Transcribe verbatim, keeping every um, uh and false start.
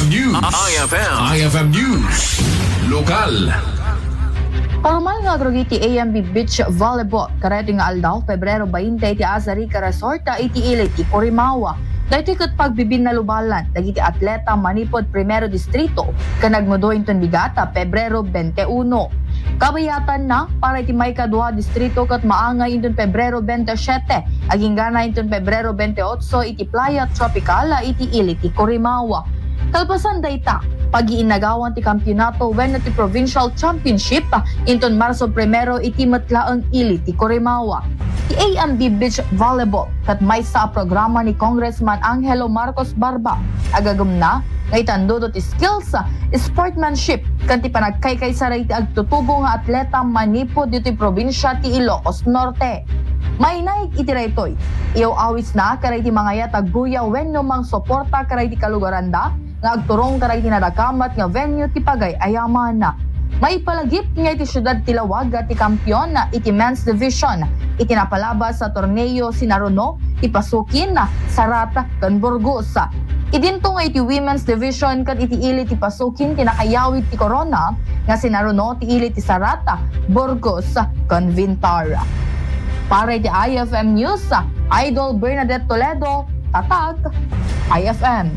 News. I F M. I F M News. Lokal. Parumal nga agrugi ti A M B Beach Volleyball kadaytoy nga aldaw, Pebrero twenty, iti Azarica Resort iti ili ti Corimawa. Daytoy ket pagbibinnalubalan dagiti atleta manipud Primero Distrito ken nagmudo inton bigat a Pebrero twenty-uno. Kabayatanna, para iti maikadua distrito ket maangay inton Pebrero twenty-siete, agingga na inton Pebrero twenty-otso iti Playa Tropical iti ili ti Corimawa. Kalpasan dayta, pagiinnagawan ti kampiyonato wenno ti Provincial Championship inton Marso primero iti met laeng ili ti Corimawa. Ti A M B Beach Volleyball ket maysa a programa ni Congressman Angelo Marcos Barba. Agagumna nga itandudo ti skills, sportsmanship, ken ti panagkaykaysa dagiti agtutubo nga atleta manipud ditoy probinsia ti Ilocos Norte. Mainaig iti daytoy, iyaw-awisna kadagiti mangayat a guya wenno mangsuporta kadagiti kalugaranda nga agturong kadagiti nadakamat nga venue ti pagay-ayaman. Maipalagip nga iti siudad ti Laoag ti kampiyon iti men's division iti napalabas a torneo sinaruno ti Pasukin, Sarat, ken Burgos. Idinto nga iti women's division ket iti ili ti Pasukin ti nakayawid ti korona nga sinaruno ti ili ti Sarat, Burgos, ken Vintar. Para iti I F M News, Idol Bernadette Toledo, Tatag, I F M.